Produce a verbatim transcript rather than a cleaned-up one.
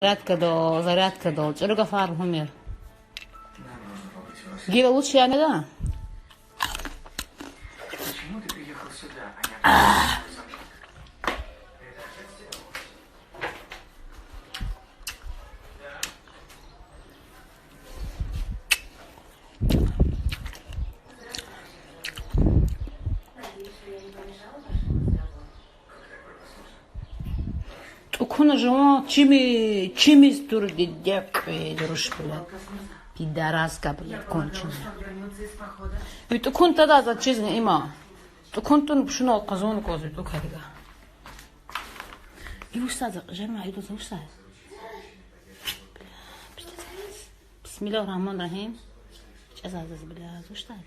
Зарядкадал, зарядкадал. ЧӀуру гафар лугьумир. Гила вуч яна да? ТӀукуна жуван чими, чимиз тур дидекьви руш, блядь. Пидораска, блядь, конченая. Ви тӀукун тада за чизни има. ТӀукун тун пшунал къазун кӀваз ви тӀукадига. И вуч саз, Жерма, ида за вуч саз? Бисмиллагьир рагьманир рагьим. ЧӀезазиз, блядь, вуч саз?